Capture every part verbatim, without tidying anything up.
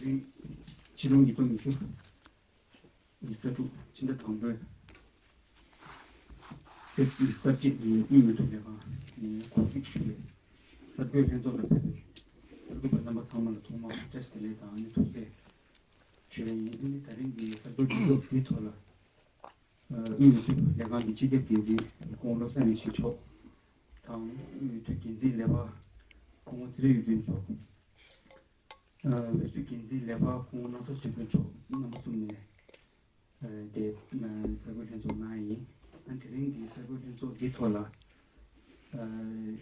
ཕྱི་ལོ་ཉིས་སྟོང་ཉི་ཤུ་ཉི་ཤུ་རྩ་དྲུག་ཕྱི་ཟླ་དང་པོའི་ཚེས་གསར་བརྗེ་གི་དབུས་འོས་བསྡུ་ལས་ཁང་ནས་གོ་སྒྲིག་ཞུས་པའི་གསར་འགོད་ལྷན་ཚོགས་ལ་ཕེབས་པའི་གསར་འགོད་པ་རྣམ་པ་ཚང་མ་ལ་ཐོག་མར་བཀྲ་ཤིས་བདེ་ལེགས་དང་ཨ་ནི་ཐུགས་རྗེ་ཆེ་ཞུ་ཡ་ཡིན། ཨ་ནི་ད་རིང་གི་གསར་འགོད་ལྷན་ཚོགས་འདིའི་ཐོག་ལ་དབུས་འོས་བསྡུ་ལས་ཁང་གི་སྤྱི་ཁྱབ་འགན་འཛིན་སྐུ་ངོ་བློ་བཟང་ཡེ་ཤེས་མཆོག་དང་། དབུས་འོས་བསྡུ་འགན་འཛིན་ལས་འཕར་སྐུ་ངོ་ཚེ་རིང་གཡུ་སྒྲོན་མཆོག་འོས་བསྡུ་འགན་འཛིན་ལས་འཕར་སྐུ་ངོ་སྣང་ཐོས་ཆོས་འཕེལ་མཆོག་རྣམ་པ་གསུམ་ནས་དེ་གསར་འགོད་ལྷན་ཚོགས་གནང་ཡ་ཡིན། ཨ་དེ་རིང་གི་གསར་འགོད་ལྷན་ཚོགས་འདིའི་ཐོག་ལ་དབུས་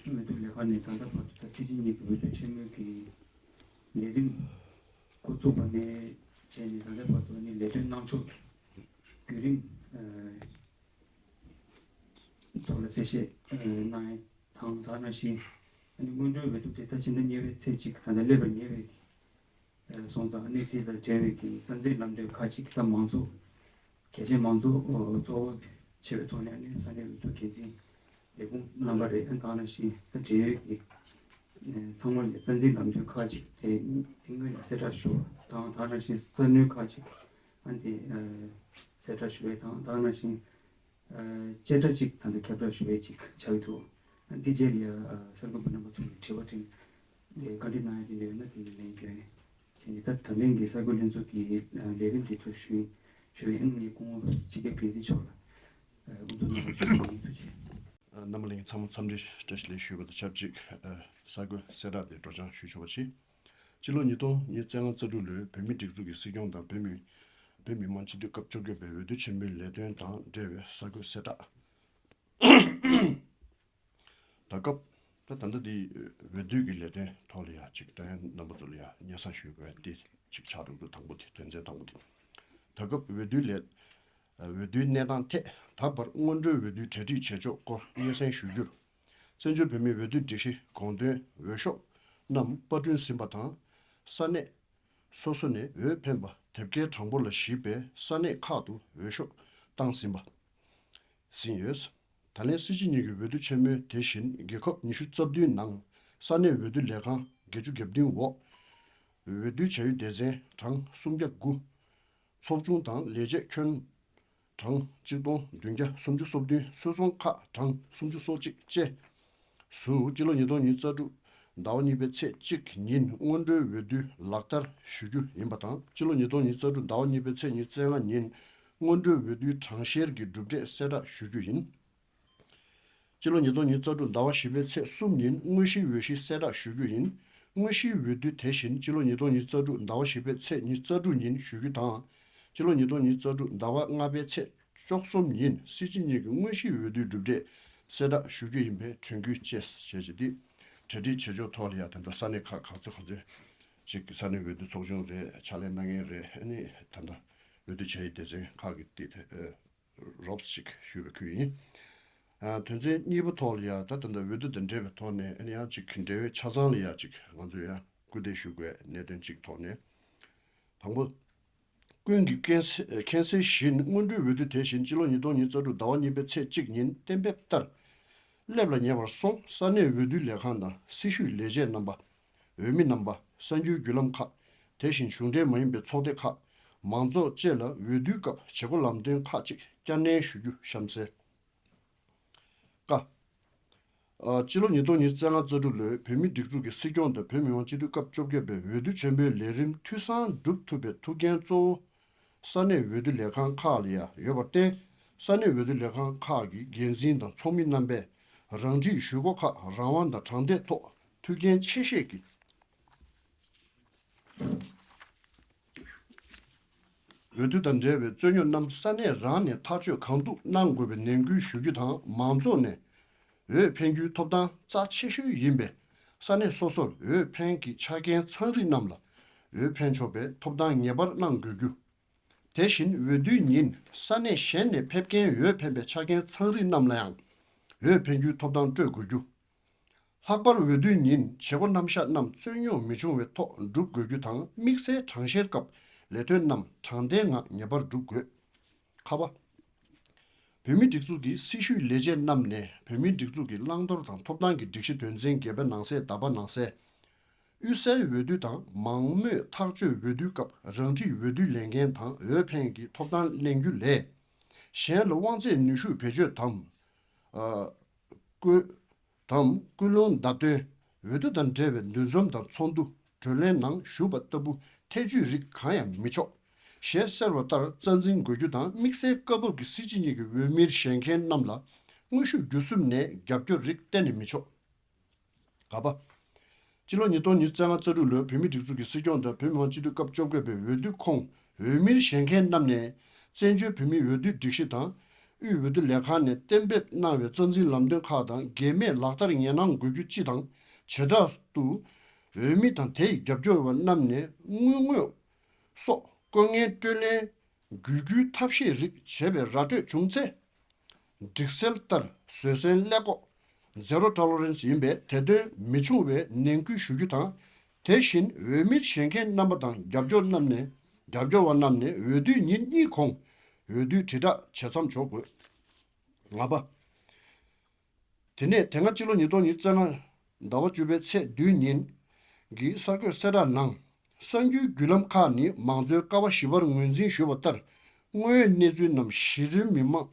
འོས་བསྡུ་ལས་ཁང་ནས་ད་ལྟ་བར་དུ་ད་སྲིད་སྤྱི་གཉིས་ཀྱི་འོས་བསྡུ་ཆེན་མོའི་གི་ལས་རིམ་འགོ་བཙུགས་པ་ནས་བྱས་ནས་ད་ལྟ་བར་དུ་ནི་ལས་དོན་གནང་ཕྱོགས་ཀྱི་བརྒྱུད་རིམ་ཐོག་ལ་གསལ་བཤད་གནང་ཡ་དང་། ད་ནང་བཞིན་ཨ་ནི་སྔོན་འགྲོའི་འོས་བསྡུ་དེ་ད་ཕྱི་ཟླ་གཉིས་པའི་ཚེས་གཅིག་ད་ལྟ་སླེབས་པར་ཉེ་བའི་སོང་ཙང་ཨ་ནི་དེ་དང་འབྲེལ་བའི་གི་རྩ་འཛིན་ལམ་སྟོན་ཁག་ཅིག་ད་མང་ཚོགས་གལ་ཆེ་མང་ཚོགས་གཙོ་བོ་བྱས་པའི་ཐོག་ནས་ཨ་ནི་ས་གནས་འོས་བསྡུ་འགན་འཛིན་ལས་ཁུངས་རྣམ་པ་རེད། ཨ་ནི་ད་ནང་བཞིན་ད་འབྲེལ་ཡོད་ཀྱི་ཚང་མ་ལ་རྩ་འཛིན་ལམ་སྟོན་ཁག་ཅིག་དེ་དེ་སྔོན་ལ་གསལ་བསྒྲགས་ཞུ་བ་དང་། ད་ནང་བཞིན་ས་གནས་ཁག་ཅིག་ཨ་ནི་དེ་གསལ་བསྒྲགས་ཞུ་བའི་དང་། ད་ནང་བཞིན་བཅད་ཁྲ་གཅིག་ད་ལྟ་ཁྱབ་བསྒྲགས་ཞུ་ཡས་གཅིག་ཆགས་ཀྱི་འདུག་འདི་རྗེས་ལ་ཡ་གསར་འགོད་པ་རྣམ་པ་ཚོ་ནས་དྲི་བ་དྲིས་ལན་བཀའ་འདྲི་གནང་ཡས་དེ་འདྲ་ཡོད་ན་དེ་འདྲ་ལན་སྐྱོན་ཡས་བྱས་ནས། ད་ད་ལན་གྱི་གསར་འགོད་ལྷན་ཚོགས་ཀྱི་ལས་རིམ་དེ་ཚོ་ཞུ་ཞུ་བའི་ཨང་ནི་སྐུ་ངོ་སྤྱི་ཁྱབ་འགན་འཛིན་མཆོག་ལ་དབུ་འཛུགས་གནང་བར་ཞུ་རྒྱུ་ཡིན། ཐུགས་རྗེ་ཆེ། རྣམ་པ་ལྷན་རྒྱས་ཚང་མ་འཚམས་འདྲི་བཀྲ་ཤིས་བདེ་ལེགས་ཞུས་པ་དང་ཆབས་ཅིག་གསར་འགོད་གསལ་བསྒྲགས་དེ་སྒྲོག་སྦྱང་ཞུ་ཆོག་པ་བྱེད། སྤྱི་ལོ་ཉིས་སྟོང་ཉི་ཤུ་རྩ་ལྔ་རྩ་དྲུག་ལོའི་བོད་མིའི་སྒྲིག་འཛུགས་ཀྱི་སྲིད་སྐྱོང་དང་བོད་མི་བོད་མི་མང་སྤྱི་འཐུས་སྐབས་བཅོ་བརྒྱད་པའི་འོས་བསྡུ་ཆེན་མོའི་ལས་དོན་དང་འབྲེལ་བའི་གསར་འགོད་གསལ་བསྒྲགས། ད་སྐབས་ད་ད་ལྟ་འདི་འོས་བསྡུ་གི་ལས་དོན་ཐོག་ལ་ཡ་ཅིག་ད་ཡང་རྣམ་པ་ཚོ་ལ་ཡ་སྙན་སེང་ཞུ་དགོས་འདི་ཅིག་ཆགས་འགྲོ་འདུག་དང་པོ་དེ་དོན་ཚན་དང་པོ་དེ། ད་སྐབས་འོས་བསྡུ་ལས་འོས་བསྡུའི་གནས་སྟངས་ཐད་ད་བར་སྔོན་འགྲོའི་འོས་བསྡུའི་གྲ་སྒྲིག་བྱེད་ཕྱོགས་སྐོར་སྙན་སེང་ཞུ་རྒྱུར། བཙན་བྱོལ་བོད་མིའི་འོས་བསྡུ་སྒྲིག་གཞི་དགོངས་དོན་འོས་ཤོག་རྣམས་པར་སྐྲུན་ཟིན་པ་དང་། ས་གནས་སོ་སོ་ནས་འོས་འཕེན་པ་དེབ་སྐྱེལ་གྲངས་འབོར་ལ་གཞིགས་པའི་ས་གནས་ཁག་ཏུ་འོས་ཤོག་བཏང་ཟིན་པ་ཟིན་ཡོད། ད་ལན་སྲིད་སྤྱི་གཉིས་ཀྱི་འོས་བསྡུ་ཆེན་མོའི་དེ་བཞིན་རྒྱལ་ཁབ་ཉི་ཤུ་རྩ་བདུན་ནང་ས་གནས་འོས་བསྡུ་ལས་ཁང་བརྒྱད་ཅུ་གྱ་བདུན་འོག་འོས་བསྡུ་བྱ་ཡུལ་སྡེ་ཚན་གྲངས་སུམ་བརྒྱ་དགུ། ཚོགས་ཆུང་དང་ལས་བྱེད་ཁྱོན་གྲངས་གཅིག་སྟོང་བདུན་བརྒྱ་སུམ་ཅུ་སོ་བདུན། སུད་ཚོང་ཁག་གྲངས་སུམ་ཅུ་སོ་གཅིག་བཅས་སུ། སྤྱི་ལོ་ཉིས་སྟོང་ཉི་ཤུ་རྩ་དྲུག་ཟླ་བ་གཉིས་པའི་ཚེས་གཅིག་ཉིན་སྔོན་འགྲོའི་འོས་བསྡུ་ལག་བསྟར་ཞུ་རྒྱུ་ཡིན་པ་དང་། སྤྱི་ལོ་ཉིས་སྟོང་ཉི་ཤུ་རྩ་དྲུག་ཟླ་བ་གཉིས་པའི་ཚེས་ཉི་ཤུ་རྩ་ལྔ་ཉིན་སྔོན་འགྲོའི་འོས་བསྡུའི་གྲངས་བཤེར་གྱི་གྲུབ་འབྲས་གསལ་བསྒྲགས་ཞུ་རྒྱུ་ཡིན། སྤྱི་ལོ་ཉིས་སྟོང་ཉི་ཤུ་རྩ་དྲུག་ཟླ་བ་བཞི་པའི་ཚེས་གསུམ་ཉིན་དངོས་གཞིའི་འོས་གཞི་གསལ་བསྒྲགས་ཞུ་རྒྱུ་ཡིན། དངོས་གཞིའི་འོས་བསྡུ་དེ་བཞིན་སྤྱི་ལོ་ཉིས་སྟོང་ཉི་ཤུ་རྩ་དྲུག་ཟླ་བ་བཞི་པའི་ཚེས་ཉི་ཤུ་རྩ་དྲུག་ཉིན་ཞུ་རྒྱུ་དང་། སྤྱི་ལོ་ཉིས་སྟོང་ཉི་ཤུ་རྩ་དྲུག་ཟླ་བ་ལྔ་པའི་ཚེས་བཅུ་གསུམ་ཉིན་སྲིད་སྤྱི་གཉིས་ཀྱི་དངོས་གཞིའི་འོས་བསྡུའི་གྲུབ་འབྲས་གསལ་བསྒྲགས་ཞུ་རྒྱུ་ཡིན་པའི་དྲན་སྐུལ་བཅས་བྱས་རྗེས་འདི་གྲ་སྒྲིག་བྱེད་ཕྱོགས་ཐོག་ལ་ཡང་ད་ལྟ་ས་གནས་ཁག་ག་ཚོད་ག་ཚོད་ཅིག་ས་གནས་འོས་བསྡུ་ཚོགས་ཆུང་རེད། ཕྱག་ལས་གནང་མཁན་རེད། ཨ་ནི་ད་ལྟ་འོས་བསྡུ་བྱ་ཡུལ་སྡེ་ཚན་ཁག་གི་སྟེང་རོབ་ཅིག་ཞུས་པའི་ཁུལ་ཡིན། ཨ། དོན་ཚན་གཉིས་པ་ཐོག་ལ་ཡ་ད་ད་ལྟ་འོས་བསྡུ་དང་འབྲེལ་བའི་ཐོག་ནས་ཨ་ནི་ཡང་ཅིག་འབྲེལ་ཡོད་ཆ་ཚང་ལ་ཡ་ཅིག་ང་ཚོས་ཡ་སྐུལ་འདེད་ཞུ་དགོས་གནད་དོན་གཅིག་ཐོག་ནས། དང་པོ། ཀུན་གྱིས་མཁྱེན་གསལ་མཁྱེན་གསལ་བཞིན་སྔོན་འགྲོའི་འོས་བསྡུ་དེ་བཞིན་སྤྱི་ལོ་ཉིས་སྟོང་ཉི་ཤུ་རྩ་དྲུག་ཟླ་བ་གཉིས་པའི་ཚེས་གཅིག་ཉིན་གཏན་འབེབས་ལྟར་སླེབས་ལ་ཉེ་བར་སོང་ས་གནས་འོས་བསྡུ་ལས་ཁང་དང་སྲི་ཞུའི་ལས་བྱེད་རྣམ་པ། འོས་མི་རྣམ་པ། གསར་འགྱུར་བརྒྱུད་ལམ་ཁག་དེ་བཞིན་གཞུང་འབྲེལ་མ་ཡིན་པའི་ཚོགས་སྡེ་ཁག་མང་ཚོགས་བཅས་ལ་འོས་བསྡུའི་སྐབས་བྱེད་སྒོ་ལམ་སྟོན་ཁག་ཅིག་བསྐྱར་ནན་ཞུ་རྒྱུ་གཤམ་གསལ། ཀ། ཨ། སྤྱི་ལོ་ཉིས་སྟོང་ཉི་ཤུ་རྩ་ལྔ་རྩ་དྲུག་ལོའི་བོད་མིའི་སྒྲིག་འཛུགས་ཀྱི་སྲིད་སྐྱོང་དང་བོད་མི་མང་སྤྱི་འཐུས་སྐབས་བཅོ་བརྒྱད་པའི་འོས་བསྡུ་ཆེན་པོའི་ལས་རིམ་འཐུས་ཚང་སྒྲུབ་ཐུབ་པའི་ཐུགས་འགན་གཙོ་བོ་ས་གནས་འོས་བསྡུ་ལས་ཁང་ཁག་ལ་ཡང་ཡོད་པར་བརྟེན། ས་གནས་འོས་བསྡུ་ལས་ཁང་ཁག་གི་འགན་འཛིན་དང་ཚོགས་མི་རྣམ་པས་རང་འཁྲིའི་ཞུ་སྒོ་ཁག་རང་དབང་དང་དྲང་བདེན་ཐོག་ཐུགས་འགན་ཆེ་བཞེས་ཀྱིས། འོས་བསྡུ་དང་འབྲེལ་བའི་རྩོད་རྙོག་རྣམས་ས་གནས་རང་ནས་ཐག་གཅོད་གང་ཐུབ་གནང་དགོས་པའི་ནན་སྐུལ་ཞུ་རྒྱུ་དང་། མང་ཚོགས་ནས་འོས་འཕེན་རྒྱུའི་ཐོབ་ཐང་རྩ་ཆེ་ཤོས་ཡིན་པས། ས་གནས་སོ་སོར་འོས་འཕེན་གྱི་ཆ་རྐྱེན་ཚང་རིགས་རྣམས་ལ་འོས་འཕེན་ཆོག་པའི་ཐོབ་ཐང་ངེས་པར་གནང་དགོས་རྒྱུ། དེ་བཞིན་འོས་བསྡུའི་ཉིན་ས་གནས་གཞན་ནས་ཕེབས་མཁན་འོས་འཕེན་པའི་ཆ་རྐྱེན་ཚང་རིགས་རྣམས་ལ་ཡང་འོས་འཕེན་རྒྱུའི་ཐོབ་ཐང་སྤྲོད་དགོས་རྒྱུ། ལྷག་པར་འོས་བསྡུའི་ཉིན་བྱེད་སྒོ་རྣམ་གཞག་རྣམས་རྩོད་རྙོག་མི་འབྱུང་བའི་ཐོག་སྒྲུབ་དགོས་རྒྱུ་དང་། དམིགས་བསལ་གྲངས་བཤེར་སྐབས་ལས་དོན་རྣམས་དྲང་བདེན་ངང་ངེས་པར་སྒྲུབ་དགོས། ཁ་པ། བོད་མིའི་སྒྲིག་འཛུགས་ཀྱི་སྲི་ཞུའི་ལས་བྱེད་རྣམས་ནས་བོད་མིའི་སྒྲིག་འཛུགས་ཀྱི་བླང་དོར་དང་ཐོབ་ཐང་གི་སྒྲིག་གཞི་དོན་ཚན་བརྒྱད་པའི་ནང་གསེས་ཟླ་བ་ནང་གསལ། དབུས་སའི་འོས་བསྡུ་དང་མང་མོས་ཐག་གཅོད་འོས་བསྡུའི་སྐབས་རང་འཁྲིའི་འོས་བསྡུ་ལས་འགན་དང་འོས་འཕེན་གྱི་ཐོབ་ཐང་ལེན་རྒྱུ་ལས། གཞན་ལ་དབང་ཚད་ནུས་ཤུགས་བེད་སྤྱོད་དམ། ཨ། སྐུལ། དམ་སྐུལ་སློང་བརྡ་སྟོན། འོས་བསྡུ་དང་འབྲེལ་བའི་འདུ་འཛོམས་དང་ཚོགས་འདུ། གྲོས་གླེང་ནང་ཞུགས་པ་ལྟ་བུ་ཐེ་ཇུས་རིགས་གང་ཡང་མི་ཆོག་ཞེས་གསལ་བ་ལྟར་རྩ་འཛིན་དགོས་རྒྱུ་དང་། དམིགས་བསལ་སྐབས་བབ་ཀྱི་སྲིད་སྤྱི་གཉིས་ཀྱི་འོས་མིར་བཞེངས་མཁན་རྣམས་ལ་དངོས་ཤུགས་བརྒྱུད་གསུམ་ནས་རྒྱབ་སྐྱོར་རིགས་གཏན་ནས་མི་ཆོག། ག་པ། སྤྱི་ལོ་ཉིས་སྟོང་ཉི་ཤུ་རྩ་ལྔ་རྩ་དྲུག་ལོའི་བོད་མིའི་སྒྲིག་འཛུགས་ཀྱི་སྲིད་སྐྱོང་དང་བོད་མི་མང་སྤྱི་འཐུས་སྐབས་བཅོ་བརྒྱད་པའི་འོས་བསྡུ་ཁོངས་འོས་མིར་བཞེངས་མཁན་རྣམས་ནས། བཙན་བྱོལ་བོད་མིའི་འོས་བསྡུའི་སྒྲིག་གཞི་དང་། དབུས་འོས་བསྡུ་ལས་ཁང་ནས་གཏན་འབེབས་གནང་བའི་རྩ་འཛིན་ལམ་སྟོན་ཁག་དང་འགལ་མེད་ལག་བསྟར་ངེས་གནང་དགོས་རྒྱུ་སྤྱི་དང་། བྱེ་བྲག་ཏུ། འོས་མི་དང་དེ་ཡི་རྒྱབ་སྐྱོར་བ་རྣམས་ནས་དངུལ་དངོས་སོགས་ལྐོག་རྔན་སྤྲོད་ལེན་དགོས་རྒྱུའི་ཐབས་ཤེས་རིགས་བྱས་པའི་ར་སྤྲོད་བྱུང་ཚེ། སྒྲིག་གསལ་ལྟར་བཟོད་བསྲན་ཀླད་ལྐོག Zero Tolerance ཡིན་པས། དེ་དོན་མི་འབྱུང་བའི་ནན་སྐུལ་ཞུ་རྒྱུ་དང་། དེ་བཞིན་འོས་མིར་བཞེངས་མཁན་རྣམ་པ་དང་རྒྱབ་སྐྱོར་རྣམས་ནས། རྒྱབ་སྐྱོར་བ་རྣམས་ནས་འོས་བསྡུའི་ཉིན་གཉིས་གོང་འོས་བསྡུའི་དྲིལ་བསྒྲགས་བྱེད་མཚམས་འཇོག་དགོས། ལྔ་པ། དེ་ནས་དེ་སྔ་སྤྱི་ལོ་ཉིས་སྟོང་ཉི་ཤུ་རྩ་ལྔ་ཟླ་བ་བཅུ་པའི་ཚེས་བདུན་ཉིན་གྱི་གསར་འགོད་གསལ་བསྒྲགས་ནང་། གསར་འགྱུར་བརྒྱུད་ལམ་ཁག་ནི་མང་གཙོའི་ཀ་བ་བཞི་པར་ངོས་འཛིན་ཞུས་པ་ལྟར། དངོས་ཡོད་གནས་ཚུལ་རྣམས་གཞི་རིམ་མི་མང་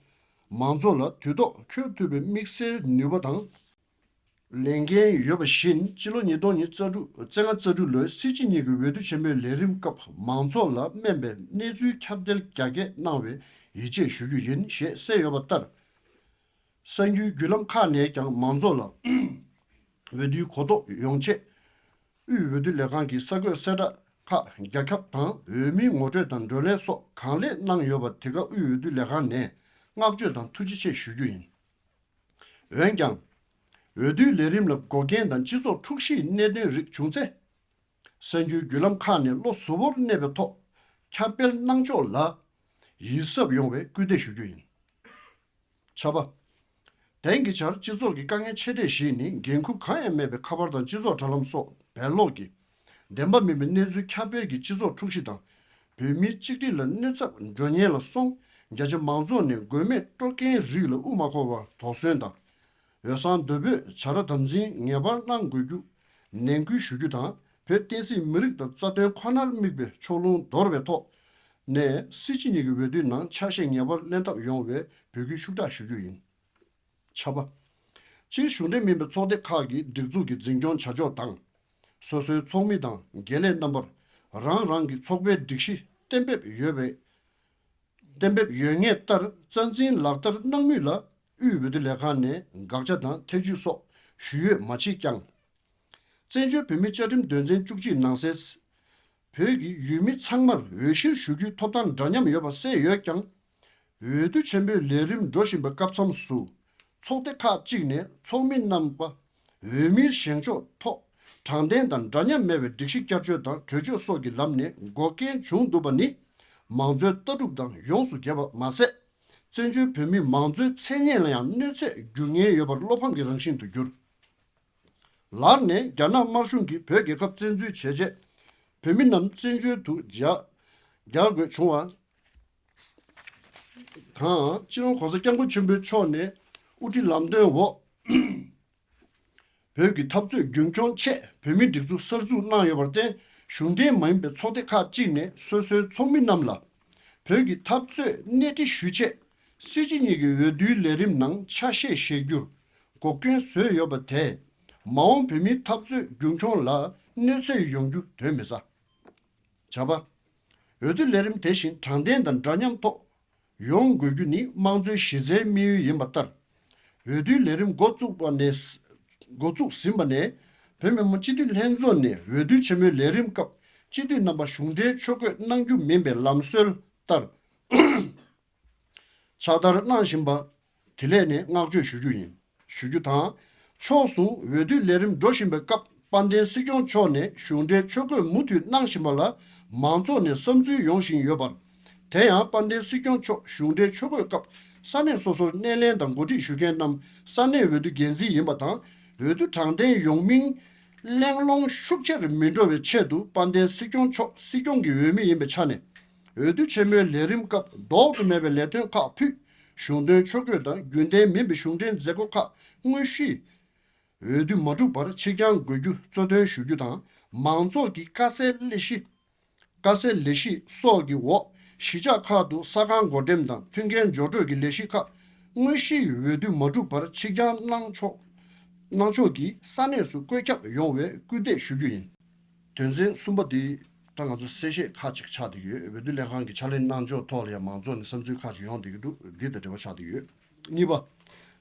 མང་ཚོགས་ལ་དུས་ཐོག་འཁྱོལ་ཐུབ་པའི་དམིགས་བསལ་ནུས་པ་དང་ལས་འགན་ཡོད་པ་བཞིན། སྤྱི་ལོ་ཉིས་སྟོང་ཉི་ཤུ་རྩ་དྲུག་རྩ་ལྔ་རྩ་དྲུག་ལོའི་སྲིད་སྤྱི་གཉིས་ཀྱི་འོས་བསྡུ་ཆེན་མོའི་ལས་རིམ་སྐབས་མང་ཚོགས་ལ་སྨན་པའི་གནས་ཚུལ་ཁྱབ་གདལ་རྒྱ་སྐྱེད་གནང་བའི་ཡིད་ཆེས་ཞུ་རྒྱུ་ཡིན་ཞེས་གསལ་ཡོད་པ་ལྟར། གསར་འགྱུར་བརྒྱུད་ལམ་ཁག་ནས་ཀྱང་མང་ཚོགས་ལ་འོས་བསྡུའི་གོ་རྟོགས་ཡོང་ཆེད། དབུས་འོས་བསྡུ་ལས་ཁང་གི་གསར་འགོད་གསལ་བསྒྲགས་ཁག་རྒྱ་ཁྱབ་དང་། འོས་མིའི་ངོ་སྤྲོད་དང་བགྲོ་གླེང་སོགས་གང་ལེགས་གནང་ཡོད་པར་དེ་ག་དབུས་འོས་བསྡུ་ལས་ཁང་ནས་བསྔགས་བརྗོད་དང་ཐུགས་རྗེ་ཆེ་ཞུ་རྒྱུ་ཡིན། འོན་ཀྱང་། འོས་བསྡུའི་ལས་རིམ་ལ་འགོག་རྐྱེན་དང་སྤྱི་ཚོགས་འཁྲུག་གཞིའི་གནད་དོན་རིགས་བྱུང་ཚེ། གསར་འགྱུར་བརྒྱུད་ལམ་ཁག་ནས་བློ་གཟུ་བོར་གནས་པའི་ཐོག་ཁྱབ་སྤེལ་གནང་ཕྱོགས་ལ་ཡིད་གཟབ་ཡོང་བའི་སྐུལ་འདེད་ཞུ་རྒྱུ་ཡིན། ཆ་པ། དེང་གི་ཆར་སྤྱི་ཚོགས་ཀྱི་དཀའ་ངལ་ཆེ་གྲས་ཤིག་ནི་འགན་འཁུར་གང་ཡང་མེད་པའི་ཁ་པར་དང་སྤྱི་ཚོགས་དྲ་ལམ་སོགས་བེད་ལོག་གིས་བདེན་པ་མིན་པའི་གནས་ཚུལ་ཁྱབ་སྤེལ་གྱིས་སྤྱི་ཚོགས་འཁྲུག་གཞི་དང་། བོད་མིའི་གཅིག་སྒྲིལ་ལ་གནོད་འཚེ་འགྲོ་ཉེན་ལ་སོང་། རྒྱ་ཆེ་མང་ཚོགས་ནས་དགོས་མེད་སྤྲོ་རྐྱེན་རིགས་ལ་དབུ་མ་འཁོར་བར་དོགས་ཟོན་དང་། འོས་བསང་མདོ་སྤོས་བྱ་ར་དམ་འཛིན་ངེས་པར་གནང་དགོས་རྒྱུ་ནན་སྐུལ་ཞུ་རྒྱུ་དང་། བོད་བསྟན་སྲིད་མི་རིགས་དང་རྩ་དོན་ཁོ་ནར་དམིགས་པའི་ཕྱོགས་ལྷུང་དོར་བའི་ཐོག་ནས་སྲིད་སྤྱི་གཉིས་ཀྱི་འོས་བསྡུའི་ནང་ཆ་ཤས་ངེས་པར་ལེན་ཐབས་ཡོང་བའི་འབོད་སྐུལ་ཤུགས་དྲག་ཞུ་རྒྱུ་ཡིན། ཆ་པ། སྤྱིར་གཞུང་འབྲེལ་མིན་པའི་ཚོགས་སྡེ་ཁག་གིས་སྒྲིག་འཛུགས་ཀྱི་འཛིན་སྐྱོང་བྱ་ཕྱོགས་དང་། སོ་སོའི་ཚོགས་མི་དང་དགེ་ལས་རྣམ་པར་རང་རང་གི་ཚོགས་པའི་སྒྲིག་གཞི་གཏན་འབེབས་ཡོད་པའི། གཏན་འབེབས་ཡོད་ངེས་ལྟར་རྩ་འཛིན་ལག་བསྟར་གནང་མུས་ལ་དབུས་འོས་བསྡུ་ལས་ཁང་ནས་དགག་བྱ་དང་ཐེ་ཇུས་སོགས་ཞུ་འོས་མ་མཆིས་ཀྱང་། བཙན་བྱོལ་བོད་མིའི་བཅའ་ཁྲིམས་དོན་ཚན་བཅུ་གཅིག་ནང་གསལ། བོད་ཀྱི་ཡུལ་མི་ཚང་མར་འོས་གཞིར་ཞུགས་རྒྱུའི་ཐོབ་ཐང་འདྲ་མཉམ་ཡོད་པ་གསལ་ཡོད་ཀྱང་། འོས་བསྡུ་ཆེན་པོའི་ལས་རིམ་འགྲོ་བཞིན་པའི་སྐབས་མཚམས་སུ། ཚོགས་སྡེ་ཁག་ཅིག་ནས་ཚོགས་མི་རྣམ་པ་འོས་མིར་བཞེངས་ཕྱོགས་ཐོག་དྲང་བདེན་དང་འདྲ་མཉམ་མེད་པའི་སྒྲིག་གཞི་བསྐྱར་བཅོས་དང་གྲོས་ཆོད་སོགས་ཀྱི་ལམ་ནས་འགོག་རྐྱེན་བྱུང་འདུག་པ་ནི། མང་གཙོའི་ལྟ་གྲུབ་དང་ཡོངས་སུ་འགལ་བ་མ་ཟད། བཙན་བྱོལ་བོད་མིའི་མང་གཙོའི་མཚན་སྙན་ལ་ཡང་གནོད་འཚེ་འགྱུར་ཉེན་ཡོད་པར་བློ་ཕམ་གྱི་རང་བཞིན་དུ་གྱུར། ལར་ནས་རྒྱ་ནག་དམར་གཞུང་གིས་བོད་རྒྱལ་ཁབ་བཙན་འཛུལ་བྱས་རྗེས། བོད་མི་རྣམས་བཙན་བྱོལ་དུ་རྒྱ་རྒྱག་དགོས་བྱུང་བ་དང་། སྤྱི་ནོར་༸གོང་ས་༸སྐྱབས་མགོན་ཆེན་པོ་མཆོག་ནས་དབུ་ཁྲིད་ལམ་སྟོན་འོག་བོད་ཀྱི་འཐབ་རྩོད་རྒྱུན་འཁྱོངས་ཆེད་བོད་མིའི་སྒྲིག་འཛུགས་གསར་འཛུགས་གནང་ཡོད་པར་བརྟེན། གཞུང་འབྲེལ་མ་ཡིན་པའི་ཚོགས་སྡེ་ཁག་ཅིག་ནས་སོ་སོའི་ཚོགས་མི་རྣམས་ལ་བོད་ཀྱི་འཐབ་རྩོད་སྣེ་ཁྲིད་ཞུ་ཆེད། སྲིད་སྤྱི་གཉིས་ཀྱི་འོས་བསྡུའི་ལས་རིམ་ནང་ཆ་ཤས་བཞེས་རྒྱུར་འགོག་རྐྱེན་བཟོས་ཡོད་པ་དེས། མ་འོངས་བོད་མིའི་འཐབ་རྩོད་རྒྱུན་འཁྱོངས་ལ་གནོད་འཚེ་ཡོང་རྒྱུ་གདོན་མི་ཟ། བྱ་བ། འོས་བསྡུ་ལས་རིམ་དེ་བཞིན་དྲང་བདེན་དང་འདྲ་མཉམ་ཐོག་ཡོང་དགོས་རྒྱུ་ནི་དམངས་གཙོའི་གཞི་རྩའི་དམིགས་ཡུལ་ཡིན་པ་ལྟར། འོས་བསྡུའི་ལས་རིམ་འགོ་བཙུགས་པ་ནས། འགོ་བཙུགས་ཟིན་པ་ནས། བོད་མི་མང་སྤྱི་འཐུས་ལྷན་ཚོགས་ནས་འོས་བསྡུ་ཆེན་མོའི་ལས་རིམ་སྐབས་སྤྱི་འཐུས་རྣམ་པ་གཞུང་འབྲེལ་ཆོས་བཀོད་གནང་རྒྱུ་མིན་པའི་ལམ་སྲོལ་ལྟར། ཕྱག་བསྟར་གནང་བཞིན་པ་དེ་ལས་ནས་བསྔགས་བརྗོད་ཞུ་རྒྱུ་ཡིན། ཞུ་རྒྱུ་དང་། ཕྱོགས་མཚུངས་འོས་བསྡུའི་ལས་རིམ་འགྲོ་བཞིན་པའི་སྐབས་དཔལ་ལྡན་སྲིད་སྐྱོང་མཆོག་ནས་གཞུང་འབྲེལ་ཆོས་བཀོད་མུ་མཐུད་གནང་བཞིན་པ་ལ་མང་ཚོགས་ནས་བསམ་ཚུལ་ཡོང་བཞིན་ཡོད་པར། དེ་ཡང་དཔལ་ལྡན་སྲིད་སྐྱོང་མཆོག་གཞུང་འབྲེལ་ཆོས་བཀོད་སྐབས་ས་གནས་སོ་སོར་སྣེ་ལེན་དང་གོ་སྒྲིག་ཞུ་མཁན་རྣམས་ས་གནས་འོས་བསྡུ་འགན་འཛིན་ཡིན་པ་དང་། འོས་བསྡུ་དྲང་བདེན་ཡོང་མིན་གླེང་སློང་ཤུགས་ཆེར་མི་འགྲོ་བའི་ཆེད་དུ་དཔལ་ལྡན་སྲིད་སྐྱོང་མཆོག་སྲིད་སྐྱོང་གི་འོས་མི་ཡིན་པའི་ཆ་ནས། འོས་བསྡུ་ཆེན་མོའི་ལས་རིམ་སྐབས་ལྡོག་ཏུ་མེད་པའི་ལས་དོན་ཁག་ཕུད། གཞུང་དོན་ཕྱོགས་བསྐྱོད་དང་རྒྱུན་ལྡན་མིན་པའི་གཞུང་འབྲེལ་མཛད་སྒོ་ཁག་དངོས་གཞི་འོས་བསྡུ་མ་གྲུབ་པར་ཕྱིར་འགྱངས་དགོས་རྒྱུ་གཙོ་དོན་ཞུ་རྒྱུ་དང་ མང་ཚོགས་ཀྱི་དཀའ་སེལ་ལས་གཞི། དཀའ་སེལ་ལས་གཞི་སོགས་ཀྱི་འོག་གཞིས་ཆགས་ཁག་ཏུ་ས་ཁང་བགོ་འགྲེམས་དང་མཐུན་རྐྱེན་སྦྱོར་སྤྲོད་ཀྱི་ལས་གཞི་ཁག་དངོས་གཞིའི་འོས་བསྡུ་མ་གྲུབ་པར་ཕྱིར་འགྱངས་གནང་ཕྱོགས་གནང་ཕྱོགས་ཀྱིས་ས་གནས་སུ་བཀོད་ཁྱབ་ཡོང་བའི་སྐུལ་འདེད་ཞུ་རྒྱུ་ཡིན། དོན་ཚན་གསུམ་པ་དེ་ད་ང་ཚོ་གསལ་བཤད་ཁག་ཅིག་ཆགས་བསྡད་ཡོད། འོས་བསྡུ་ལས་ཁང་གི་ཕྱག་ལས་གནང་ཕྱོགས་ཐོག་ལ་ཡང་མང་ཚོགས་ནས་བསམ་ཚུལ་ཁག་ཅིག་ཡོང་བསྡད་ཀྱི་འདུག་འདི་དང་འབྲེལ་བ་ཆགས་བསྡད་ཡོད། གཉིས་པ།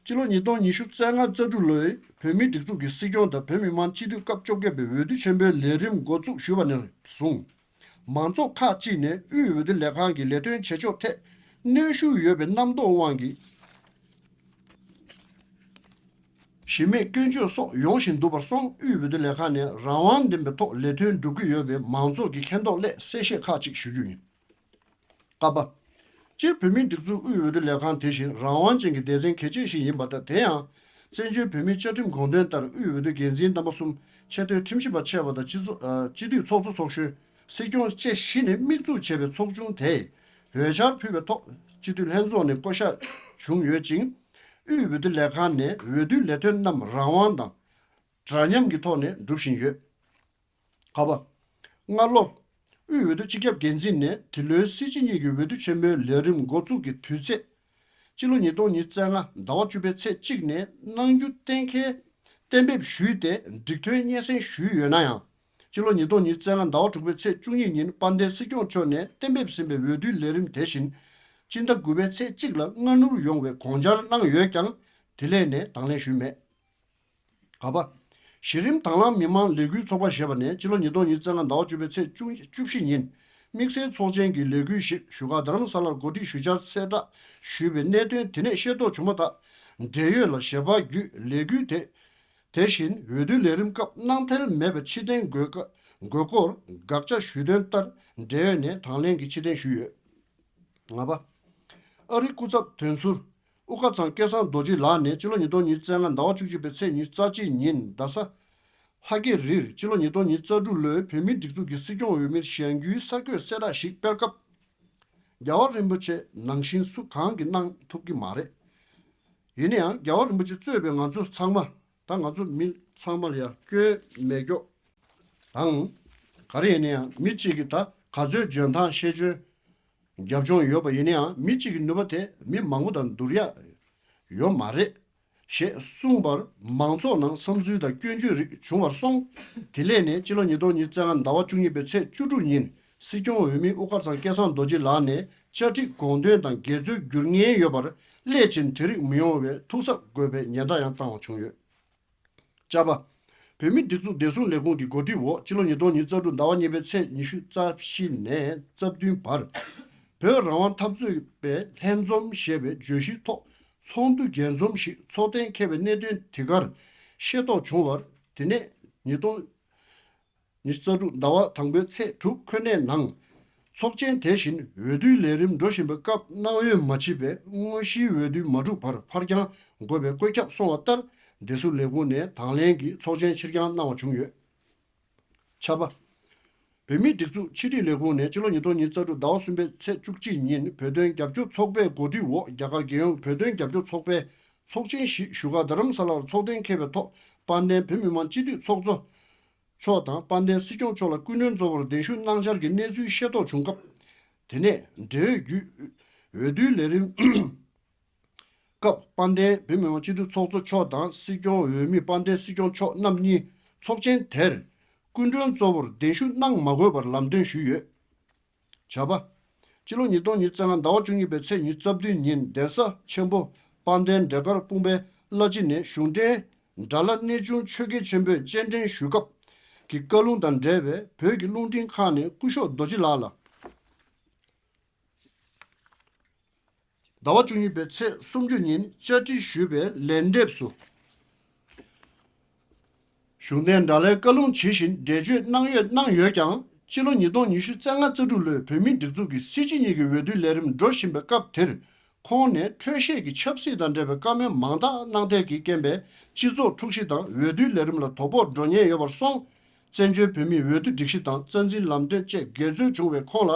སྤྱི་ལོ་ཉིས་སྟོང་ཉི་ཤུ་རྩ་ལྔ་རྩ་དྲུག་ལོའི་བོད་མིའི་སྒྲིག་འཛུགས་ཀྱི་སྲིད་སྐྱོང་དང་བོད་མི་མང་སྤྱི་འཐུས་སྐབས་བཅོ་བརྒྱད་པའི་འོས་བསྡུ་ཆེན་པོའི་ལས་རིམ་འགོ་འཛུགས་ཞུས་པ་ནས་བཟུང་། མང་ཚོགས་ཁག་ཅིག་ནས་དབུས་འོས་བསྡུ་ལས་ཁང་གི་ལས་དོན་བྱེད་ཕྱོགས་ཐད་གནོན་ཤུགས་ཡོད་པའི་རྣམ་རྟོག་དབང་གིས། གཞི་མེད་སྐྱོན་བརྗོད་སོགས་ཡོང་བཞིན་འདུག་པར་སོང་། དབུས་འོས་བསྡུ་ལས་ཁང་ནས་རང་དབང་ལྡན་པའི་ཐོག་ལས་དོན་སྒྲུབ་ཀྱི་ཡོད་པའི་མང་ཚོགས་ཀྱི་མཁྱེན་རྟོགས་སླད་གསལ་བཤད་ཁག་ཅིག་ཞུ་རྒྱུ་ཡིན། ཀ་པ། སྤྱིར་བོད་མིའི་སྒྲིག་འཛུགས་དབུས་འོས་བསྡུ་ལས་ཁང་དེ་བཞིན་རང་དབང་ཅན་གྱི་སྡེ་ཚན་གལ་ཆེ་ཞིག་ཡིན་པ་དང་། དེ་ཡང་བཙན་བྱོལ་བོད་མིའི་བཅའ་ཁྲིམས་དགོངས་དོན་ལྟར་དབུས་འོས་བསྡུ་འགན་འཛིན་རྣམ་པ་གསུམ། ཆེས་མཐོའི་ཁྲིམས་ཞིབ་པ་ཆེ་བ་དང་སྤྱི་ཚོགས་ཨ་སྤྱི་འཐུས་ཚོགས་གཙོ་ཚོགས་གཞོན། སྲིད་སྐྱོང་བཅས་བཞི་ནས་དམིགས་འཛུགས་བྱས་པའི་ཚོགས་ཆུང་དེས་འོས་འཆར་ཕུལ་བའི་ཐོག་སྤྱི་འཐུས་ལྷན་ཚོགས་ནས་བསྐོ་གཞག་བྱུང་ཡོད་ཅིང་། དབུས་འོས་བསྡུ་ལས་ཁང་ནས་འོས་བསྡུའི་ལས་དོན་རྣམས་རང་དབང་དང་། འདྲ་མཉམ་གྱི་ཐོག་ནས་སྒྲུབ་བཞིན་ཡོད། ཀ་པ། སྔ་ལོར། དབུས་འོས་བསྡུ་སྤྱི་ཁྱབ་འགན་འཛིན་ནས་འདི་ལོའི་སྲིད་སྤྱི་གཉིས་ཀྱི་འོས་བསྡུ་ཆེན་མོའི་ལས་རིམ་འགོ་འཛུགས་ཀྱི་དུས་ཚེས། སྤྱི་ལོ་ཉིས་སྟོང་ཉི་ཤུ་རྩ་ལྔ་ཟླ་བ་བཅུ་པའི་ཚེས་གཅིག་ནས་གནང་རྒྱུ་གཏན་འཁེལ། གཏན་འབེབས་ཞུས་ཏེ་འགྲིག་མཐུན་སྙན་སེང་ཞུས་ཡོད་ན་ཡང་། སྤྱི་ལོ་ཉིས་སྟོང་ཉི་ཤུ་རྩ་ལྔ་ཟླ་བ་དྲུག་པའི་ཚེས་བཅུ་གཉིས་ཉིན་དཔལ་ལྡན་སྲིད་སྐྱོང་མཆོག་ནས་གཏན་འབེབས་ཟིན་པའི་འོས་བསྡུའི་ལས་རིམ་དེ་བཞིན། སྤྱི་ཟླ་དགུ་པའི་ཚེས་གཅིག་ལ་སྔ་སྣུར་ཡོང་བའི་དགོངས་འཆར་གནང་ཡོད་ཀྱང་། དེ་ལས་ནས་དང་ལེན་ཞུས་མེད། ག་པ། གཞི་རིམ་དང་བླངས་མི་མང་ལས་འགུལ་ཚོགས་པ་ཞེས་པ་ནས་སྤྱི་ལོ་ཉིས་སྟོང་ཉི་ཤུ་རྩ་ལྔ་ཟླ་བ་བཅུ་པའི་ཚེས་བཅུ་བཞི་ཉིན། དམིགས་བསལ་ཚོགས་ཆེན་གྱི་ལས་འགུལ་ཞིག་བཞུགས་སྒར་རྡ་རམ་ས་ལར་གོ་སྒྲིག་ཞུ་འཆར་གསལ་བསྒྲགས་ཞུས་པའི་གནད་དོན་དེ་ནས་ཤེས་རྟོགས་བྱུང་བ་ལྟར། འབྲེལ་ཡོད་ལ་ཞལ་པར་བརྒྱུད་ལས་འགུལ་དེ། དེ་བཞིན་འོས་བསྡུའི་ལས་རིམ་སྐབས་གནང་ཐལ་མེད་པའི་ཕྱིར་འཐེན་དགོས་ཀ་དགོས་སྐོར་དགག་བྱ་ཞུས་དོན་ལྟར། འབྲེལ་ཡོད་ནས་དང་ལེན་གྱི་ཕྱིར་འཐེན་ཞུས་ཡོད། ལྔ་པ། ཨ་རིའི་སྐུ་ཚབ་དོན་ཟུར་དབུ་དཀར་ཚང་སྐལ་བཟང་རྡོ་རྗེ་ལགས་ནས་སྤྱི་ལོ་ཉིས་སྟོང་ཉི་ཤུ་རྩ་ལྔ་ཟླ་བ་བཅུ་གཅིག་པའི་ཚེས་ཉི་ཤུ་རྩ་གཅིག་ཉིན་རྡ་ས་ལྷ་སྐྱིད་རིར་སྤྱི་ལོ་ཉིས་སྟོང་ཉི་ཤུ་རྩ་དྲུག་ལོའི་བོད་མིའི་སྒྲིག་འཛུགས་ཀྱི་སྲིད་སྐྱོང་འོས་མིར་ཞལ་རྒྱུན་གསར་འགོད་གསལ་བསྒྲགས་ཤིག་སྤེལ་སྐབས། རྒྱལ་བ་རིན་པོ་ཆེ་ནང་བཞིན་སུ་གང་གིས་གནང་ཐུབ་ཀྱི་མ་རེད། ཡིན་ན་ཡང་རྒྱལ་བ་རིན་པོ་ཆེ་གཙོས་པའི་ང་ཚོ་ཚང་མ། ད་ང་ཚོ་མི་ཚང་མ་ལ་ཡང་སྐྱོན་མེད་སྐྱོ་དང་། ག་རེ་ཡིན་ན་ཡང་མི་གཅིག་གིས་ད་ག་ཚོད་འཇོན་ཐང་ཤེས་འཇོན། རྒྱབ་ལྗོངས་ཡོད་པ་ཡིན་ན་ཡང་མི་གཅིག་གི་ནུས་པ་དེ་མི་མང་པོ་དང་བསྡུར་ཡ་ཡོད་མ་རེད། ཞེས་གསུངས་པར་མང་ཚོགས་ནང་བསམ་ཚུལ་དང་སྐྱོན་བརྗོད་རིགས་བྱུང་བར་སོང་། དེ་ལས་ནས་སྤྱི་ལོ་ཉིས་སྟོང་ཉི་ཤུ་རྩ་ལྔ་ཟླ་བ་བཅུ་གཉིས་པའི་ཚེས་བཅུ་དྲུག་ཉིན་སྲིད་སྐྱོང་འོས་མི་དབུ་དཀར་ཚང་སྐལ་བཟང་རྡོ་རྗེ་ལགས་ནས་བཅའ་སྒྲིག་དགོངས་དོན་དང་འགལ་འཛོལ་འགྱུར་ངེས་ཡོད་པར་སླད་ཕྱིན་དེ་རིགས་མི་ཡོང་བའི་ཐུགས་གཟབ་དགོས་པའི་ཉེན་བརྡ་ཡང་བཏང་བ་བྱུང་ཡོད། ཅ་པ། བོད་མིའི་སྒྲིག་འཛུགས་བདེ་སྲུང་ལས་ཁུངས་ཀྱི་གོ་སྒྲིག་འོག་སྤྱི་ལོ་ཉིས་སྟོང་ཉི་ཤུ་རྩ་དྲུག་ཟླ་བ་གཉིས་པའི་ཚེས་ཉི་ཤུ་རྩ་བཞི་ནས་རྩ་བདུན་བར། བོད་རང་དབང་འཐབ་རྩོད་པའི་ལྷན་འཛོམས་ཞེས་པའི་བརྗོད་གཞིའི་ཐོག་ཚོགས་འདུ་རྒྱས་འཛོམས་ཤིག་ཚོགས་གཏན་འཁེལ་བའི་གནད་དོན་དེ་གར་ཤེས་རྟོགས་བྱུང་བར། དེ་ནས་ཉིས་སྟོང་ཉི་ཤུ་རྩ་དྲུག་ཟླ་བ་དང་པོའི་ཚེས་དྲུག་ཁོ་ནའི་ནང་། ཚོགས་ཆེན་དེ་བཞིན་འོས་བསྡུའི་ལས་རིམ་འགྲོ་བཞིན་པའི་སྐབས་གནང་འོས་མ་བྱས་པའི་དངོས་གཞིའི་འོས་བསྡུ་མ་གྲུབ་བར་ཕར་འགྱངས་དགོས་པའི་བཀོད་ཁྱབ་སོང་བ་ལྟར། བདེ་སྲུང་ལས་ཁུངས་ནས་དང་ལེན་གྱིས་ཚོགས་ཆེན་ཕྱིར་འགྱངས་གནང་བ་བྱུང་ཡོད། ཆ་པ། བོད་མིའི་སྒྲིག་འཛུགས་ཕྱི་དྲིལ་ལས་ཁུངས་ནས་སྤྱི་ལོ་ཉིས་སྟོང་ཉི་ཤུ་རྩ་དྲུག་ཟླ་བ་གསུམ་པའི་ཚེས་བཅུ་གཅིག་ཉིན་བོད་དོན་རྒྱབ་སྐྱོར་ཚོགས་པའི་གོ་སྒྲིག་འོག་རྒྱ་གར་རྒྱལ་ཡོངས་བོད་དོན་རྒྱབ་སྐྱོར་ཚོགས་པའི་ཚོགས་ཆེན་ཞིག་བཞུགས་སྒར་རྡ་རམ་ས་ལར་ཚོགས་གཏན་འཁེལ་བའི་ཐོག་དཔལ་ལྡན་བོད་མི་མང་སྤྱི་འཐུས་ཚོགས་གཙོ་མཆོག་དང་དཔལ་ལྡན་སྲིད་སྐྱོང་མཆོག་ལ་སྐུ་མགྲོན་གཙོ་བོར་གདན་ཞུ་གནང་འཆར་གྱི་གནས་ཚུལ་ཤེས་རྟོགས་བྱུང་སྐབས། དེ་ནས་འབྲེལ་ཡོད་བརྒྱུད་འོས་བསྡུའི་ལས་རིམ་སྐབས་དཔལ་ལྡན་བོད་མི་མང་སྤྱི་འཐུས་ཚོགས་གཙོ་མཆོག་དང་སྲིད་སྐྱོང་འོས་མི་དཔལ་ལྡན་སྲིད་སྐྱོང་མཆོག་རྣམ་གཉིས་ཚོགས་ཆེན་དེར་སྐུ་མགྲོན་གཙོ་བོར་གདན་ཞུ་གནང་མ་དགོས་པར་ལམ་སྟོན་ཞུས་ཡོད། བྱ་བ། སྤྱི་ལོ་ཉིས་སྟོང་ཉི་ཤུ་རྩ་ལྔ་ཟླ་བ་བཅུ་གཉིས་པའི་ཚེས་ཉི་ཤུ་རྩ་བདུན་ཉིན་གདན་ས་ཆེན་པོ་དཔལ་ལྡན་འབྲས་དཀར་སྤུངས་པའི་བླ་སྤྱི་ནས་གཞུང་འབྲེལ་དགྲ་ལྷ་གནས་ཆུང་ཆོས་རྒྱལ་ཆེན་པོས་སྤྱན་འདྲེན་ཞུ་སྐབས་ཀྱི་བཀའ་ལུང་དང་འབྲེལ་བའི་བོད་ཀྱི་རླུང་འཕྲིན་ཁང་ནས་སྐུ་ཞབས་རྡོ་རྗེ་ལགས་ལ། ཟླ་བ་བཅུ་གཉིས་པའི་ཚེས་སུམ་ཅུ་ཉིན་བཅར་འདྲི་ཞུས་པའི་ལན་འདེབས་སུ། གཞུང་འབྲེལ་དགྲ་ལྷའི་བཀའ་ལུང་ཇི་བཞིན་འགྲེལ་བརྗོད་གནང་ཡོད་གནང་ཡོད་ཀྱང་། སྤྱི་ལོ་ཉིས་སྟོང་ཉི་ཤུ་རྩ་ལྔ་རྩ་དྲུག་ལོའི་བོད་མིའི་སྒྲིག་འཛུགས་ཀྱི་སྲིད་སྤྱི་གཉིས་ཀྱི་འོས་བསྡུའི་ལས་རིམ་འགྲོ་བཞིན་པའི་སྐབས་དེར། ཁོང་ནས་འཕྲོས་བཤད་ཀྱི་ཆབ་སྲིད་དང་འབྲེལ་བའི་བཀའ་མོལ་མང་དག་གནང་ཐལ་གྱི་རྐྱེན་པས་སྤྱི་ཚོགས་འཁྲུག་གཞི་དང་འོས་བསྡུའི་ལས་རིམ་ལ་དོ་ཕོག་འགྲོ་ཉེན་ཡོད་པར་སོང་། བཙན་བྱོལ་བོད་མིའི་འོས་བསྡུ་སྒྲིག་གཞི་དང་རྩ་འཛིན་ལམ་སྟོན་བཅས་འགལ་འཛོལ་བྱུང་བའི་ཁོང་ལ་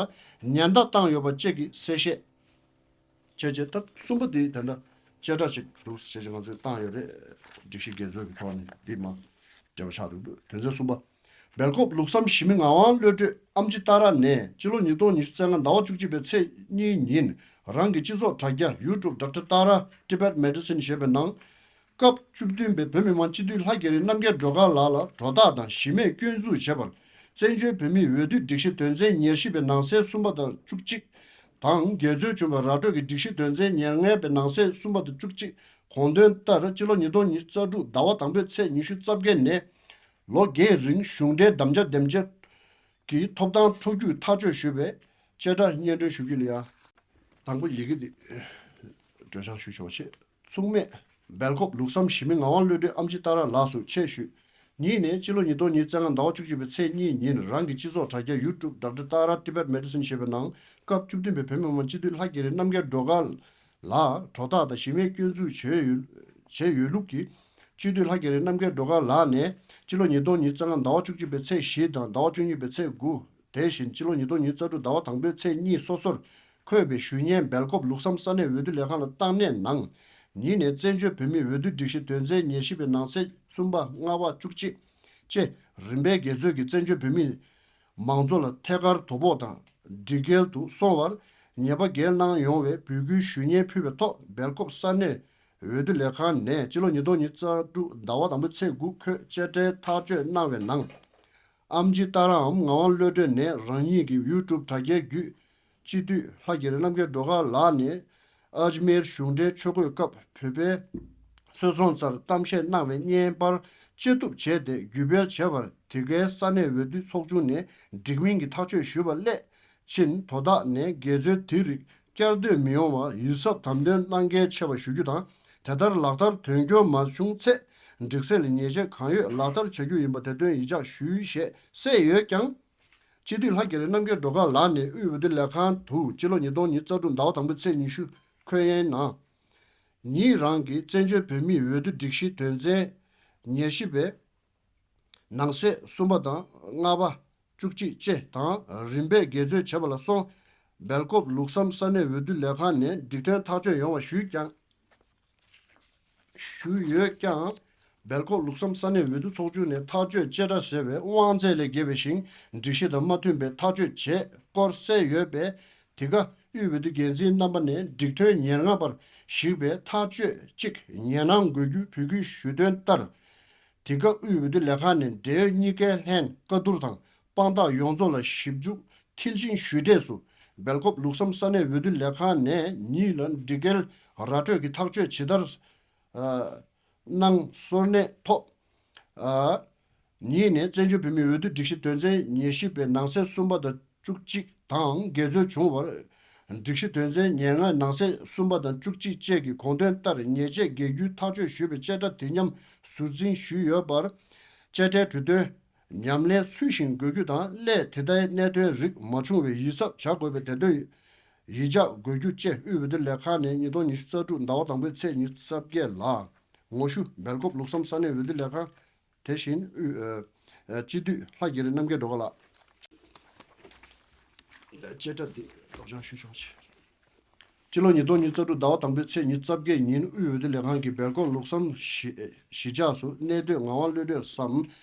ཉེན་བརྡ་བཏང་ཡོད་པ་བཅས་ཀྱི་གསལ་བཤད། བྱས་རྗེས་ད་གསུམ་པ་དེ་ད་ལྟ་བཅད་ཁྲ་ཅིག་འདུག་བྱས་རྗེས་ང་ཚོས་བཏང་ཡོད་རེད། སྒྲིག་གཞི་འགལ་འཛོལ་གྱི་ཐོག་ནས་འདི་མ་འབྲེལ་བ་ཆགས་འདུག་དོན་ཚན་གསུམ་པ། སྦེལ་ཀོབ་ལུགས་བསམ་ཞི་མི་ངག་དབང་བློ་གྲོས་ཨམ་ཆི་ཏཱ་ར་ནས་སྤྱི་ལོ་ཉིས་སྟོང་ཉི་ཤུ་རྩ་ལྔ་ཟླ་བ་བཅུ་གཅིག་པའི་ཚེས་གཉིས་ཉིན་རང་གི་སྤྱི་ཚོགས་དྲ་རྒྱ་YouTube Doctor Tara Tibet Medicine ཞེས་པའི་ནང་། སྐབས་བཅུ་བདུན་པའི་བོད་མི་མང་སྤྱི་འཐུས་ལྷ་རྒྱ་རི་རྣམ་རྒྱལ་སྒྲོལ་དཀར་ལགས་ལ་གྲོས་ཐག་དང་གཞི་མེད་སྐྱོན་འཛུགས་བྱས་པར། བཙན་བྱོལ་བོད་མིའི་འོས་བསྡུ་སྒྲིག་གཞི་དོན་ཚན་ཉེར་བཞི་པའི་ནང་གསལ་གསུམ་པ་དང་བཅུ་གཅིག་དང་། འགལ་འཛོལ་བྱུང་བའི་ར་སྤྲོད་ཀྱི་སྒྲིག་གཞི་དོན་ཚན་ཉེར་ལྔ་པའི་ནང་གསལ་གསུམ་པ་དང་བཅུ་གཅིག་དགོངས་དོན་ལྟར། སྤྱི་ལོ་ཉིས་སྟོང་ཉི་ཤུ་རྩ་དྲུག་ཟླ་བ་དང་པོའི་ཚེས་ཉི་ཤུ་རྩ་བརྒྱད་ནས་ལོ་བརྒྱད་རིང་གཞུང་འབྲེལ་དམ་བཅའ་འདེམས་བྱ་གི་ཐོབ་ཐང་འཕྲོ་བརྒྱུད་ཐག་གཅོད་ཞུས་པའི་བཅད་ཁྲ་སྙན་སྒྲོན་ཞུ་རྒྱུ་ལ་ཡ། དང་པོ་ཡི་གེ་འདི་སྒྲོག་སྦྱང་ཞུ་ཆོག་ཆེད། མཚུངས་མེད་སྦེལ་ཀོབ་ལུགས་བསམ་ཞི་མི་ངག་དབང་བློ་གྲོས་ཨམ་ཆི་ཏཱ་ར་ལགས་སུ་ཆེད་ཞུས། ཉིད་ནས་སྤྱི་ལོ་ཉིས་སྟོང་ཉི་ཤུ་རྩ་ལྔ་ཟླ་བ་བཅུ་གཅིག་པའི་ཚེས་གཉིས་ཉིན་རང་གི་སྤྱི་ཚོགས་དྲ་རྒྱ་YouTube Doctor Tara Tibet Medicine ཞེས་པའི་ནང་སྐབས་བཅུ་བདུན་པའི་བོད་མི་མང་སྤྱི་འཐུས་ལྷ་རྒྱ་རི་རྣམ་རྒྱལ་སྒྲོལ་དཀར་ལ་གྲོས་ཐག་དང་གཞི་མེད་སྐྱོན་འཛུགས་བྱས་ཡོད་བྱས་ཡོད་ལུགས་ཀྱིས། སྤྱི་འཐུས་ལྷ་རྒྱ་རི་རྣམ་རྒྱལ་སྒྲོལ་དཀར་ལགས་ནས་སྤྱི་ལོ་ཉིས་སྟོང་ཉི་ཤུ་རྩ་ལྔ་ཟླ་བ་བཅུ་གཅིག་པའི་ཚེས་བཞི་དང་ཟླ་བ་བཅུ་གཉིས་པའི་ཚེས་དགུ། དེ་བཞིན་སྤྱི་ལོ་ཉིས་སྟོང་ཉི་ཤུ་རྩ་དྲུག་ཟླ་བ་དང་པོའི་ཚེས་གཉིས་སོ་སོར་འཁོད་པའི་ཞུ་སྙན་སྦེལ་ཀོབ་ལུགས་བསམ་ས་གནས་འོས་བསྡུ་ལས་ཁང་ལ་བཏང་གནས་གནང་། ཉིད་ནས་བཙན་བྱོལ་བོད་མིའི་འོས་བསྡུ་སྒྲིག་གཞི་དོན་ཚན་ཉེར་བཞི་པའི་ནང་གསེས་གསུམ་པ་ལྔ་པ་བཅུ་གཅིག་བཅས་རིམ་པས་འགལ་འཛོལ་གྱིས་བཙན་བྱོལ་བོད་མིའི་མང་གཙོ་ལ་ཐད་ཀར་དོ་ཕོག་དང་སྒྲིག་འགལ་དུ་སོང་བར་ཉེས་པ་འགེལ་གནང་ཡོང་བའི་འབོད་སྐུལ་ཞུ་སྙན་ཕུལ་བའི་ཐོག་སྦེལ་ཀོབ་ས་གནས་འོས་བསྡུ་ལས་ཁང་ནས་སྤྱི་ལོ་ཉིས་སྟོང་ཉི་ཤུ་རྩ་དྲུག་ཟླ་བ་དང་པོའི་ཚེས་དགུ་འཁོད་བཅད་ཁྲའི་ཐག་གཅོད་གནང་བའི་ནང་། ཨམ་ཆི་ཏཱ་རའམ་ངག་དབང་བློ་གྲོས་ནས་རང་ཉིད་ཀྱི་YouTube དྲ་རྒྱའི་བརྒྱུད། སྤྱི་འཐུས་ལྷ་རྒྱ་རི་རྣམ་རྒྱལ་སྒྲོལ་དཀར་ལགས་ནས་ཨཇ་མེར་གཞུང་འབྲེལ་ཆོས་འཁོར་སྐབས་བོད་པའི་སྲོལ་བཟང་རྩར་གཏམ་བཤད་གནང་བའི་བརྙན་པར་བཅད་གཏུབ་བྱས་ཏེ་བརྒྱུད་སྤེལ་བྱས་པར། དེ་གའི་ས་གནས་འོས་བསྡུ་ཚོགས་ཆུང་ནས་འགྲིག་མིན་གྱི་ཐག་གཅོད་ཞུས་པ་སླད་ཕྱིན། དོ་བདག་ནས་འགལ་འཛོལ་དེ་རིགས་བསྐྱར་ཟློས་མི་ཡོང་བར་ཡིད་གཟབ་དམ་དོན་གནང་གལ་ཆེ་བ་ཞུ་རྒྱུ་དང་། དེ་ལྟར་ལག་བསྟར་དོན་འཁྱོལ་མ་བྱུང་ཚེ་སྒྲིག་སྲོལ་ལ་ཉེས་ཆད་གང་ཡོད་ལག་བསྟར་བྱ་རྒྱུ་ཡིན་པ་དེ་དོན་ཡིད་འཇགས་ཞུ་ཞེས་གསལ་ཡོད་ཀྱང་། སྤྱི་འཐུས་ལྷ་རྒྱ་རི་རྣམ་རྒྱལ་སྒྲོལ་དཀར་ལགས་ནས་དབུས་འོས་བསྡུ་ལས་ཁང་དུ་སྤྱི་ལོ་ཉིས་སྟོང་ཉི་ཤུ་རྩ་དྲུག་ཟླ་བ་དང་པོའི་ཚེས་ཉི་ཤུ་འཁོད་ཡན་ནང་། ཉིད་རང་གིས་བཙན་བྱོལ་བོད་མིའི་འོས་བསྡུ་སྒྲིག་གཞི་དོན་ཚན་ཉེར་བཞི་པའི་ནང་གསེས་གསུམ་པ་དང་ལྔ་པ། བཅུ་གཅིག་བཅས་དང་རིམ་པས་འགལ་འཛོལ་བྱས་པ་ལ་སོགས། སྦེལ་ཀོབ་ལུགས་བསམ་ས་གནས་འོས་བསྡུ་ལས་ཁང་ནས་འགྲིག་མཐུན་ཐག་གཅོད་ཡོང་བ་ཞུས་ཀྱང་། ཞུས་ཡོད་ཀྱང་། སྦེལ་ཀོབ་ལུགས་བསམ་ས་གནས་འོས་བསྡུ་ཚོགས་ཆུང་ནས་ཐག་གཅོད་བཅད་ཁྲ་ཟེར་བའི་དབང་ཚད་ལས་བརྒལ་བའི་ཞིང་སྒྲིག་གཞི་དང་མ་མཐུན་པའི་ཐག་གཅོད་བྱས་སྐོར་གསལ་ཡོད་པས། དེ་ག་དབུས་འོས་བསྡུ་འགན་འཛིན་རྣམ་པ་ནས་འགྲིག་མཐུན་ཉེར་ལྔ་པར་གཞིགས་པའི་ཐག་གཅོད་གཅིག་ཉེར་ལྔ་འགོད་རྒྱུ་འབོད་སྐུལ་ཞུས་དོན་ལྟར། དེ་སྐབས་དབུས་འོས་བསྡུ་ལས་ཁང་ནས་འབྲེལ་ཡོད་གཉིས་ཀའི་ལྷན་བཀའ་བསྡུར་དང་དཔང་རྟགས་ཡོངས་རྫོགས་ལ་ཞིབ་འཇུག་མཐིལ་ཕྱིན་ཞུས་འབྲས་སུ། སྦེལ་ཀོབ་ལུགས་བསམ་ས་གནས་འོས་བསྡུ་ལས་ཁང་ནས་ཉིད་ལ་སྒྲིག་འགལ་ར་སྤྲོད་ཀྱི་ཐག་གཅོད་ཇི་ལྟར་གནང་སོར་གནས་ཐོག་ཉིད་ནས་བཙན་བྱོལ་བོད་མིའི་འོས་བསྡུ་སྒྲིག་གཞི་དོན་ཚན་ཉེར་བཞི་པའི་ནང་གསེས་གསུམ་པ་དང་བཅུ་གཅིག་དང་འགལ་འཛོལ་བྱུང་བར། སྒྲིག་གཞི་དོན་ཚན་ཉེར་ལྔ་ནང་གསེས་གསུམ་པ་དང་བཅུ་གཅིག་བཅས་ཀྱི་དགོངས་དོན་ལྟར་ཉེས་ཆད་འགེལ་རྒྱུའི་ཐག་གཅོད་ཞུས་པའི་བཅད་ཁྲ་དེ་མཉམ་ཟུར་འཛིན་ཞུས་ཡོད་པར། བཅད་ཁྲའི་གྲོས་དོན་ཉམས་ལེན་ཚུལ་བཞིན་དགོས་རྒྱུ་དང་། སླད་དེ་ལྟའི་གནད་དོན་རིགས་མ་བྱུང་བའི་ཡིད་གཟབ་བྱ་དགོས་པའི་དེ་དོན་ཡིད་འཇགས་དགོས་རྒྱུ་བཅས་དབུས་འོས་བསྡུ་ལས་ཁང་ནས་ཉིས་སྟོང་ཉི་ཤུ་རྩ་དྲུག་ཟླ་བ་དང་པོའི་ཚེས་ཉི་ཤུ་རྩ་བརྒྱད་ལ། ངོ་ཤུ་སྦེལ་ཀོབ་ལུགས་བསམ་ས་གནས་འོས་བསྡུ་ལས་ཁང་། དེ་བཞིན་དབུས་ཨ་ཨ་སྤྱི་འཐུས་ལྷ་རྒྱ་རི་རྣམ་རྒྱལ་སྒྲོལ་དཀར་ལགས། བཅད་ཁྲ་འདི་སྒྲོག་སྦྱང་ཞུ་ཆོག་ཆེ། སྤྱི་ལོ་ཉིས་སྟོང་ཉི་ཤུ་རྩ་དྲུག་ཟླ་བ་དང་པོའི་ཚེས་ཉི་ཤུ་རྩ་བརྒྱད་ཉིན་དབུས་འོས་བསྡུ་ལས་ཁང་གིས་སྦེལ་ཀོབ་ལུགས་བསམ་གཞིས་གཞིས་ཆགས་སུ་གནས་སྡོད་ངག་དབང་བློ་གྲོས་སམ་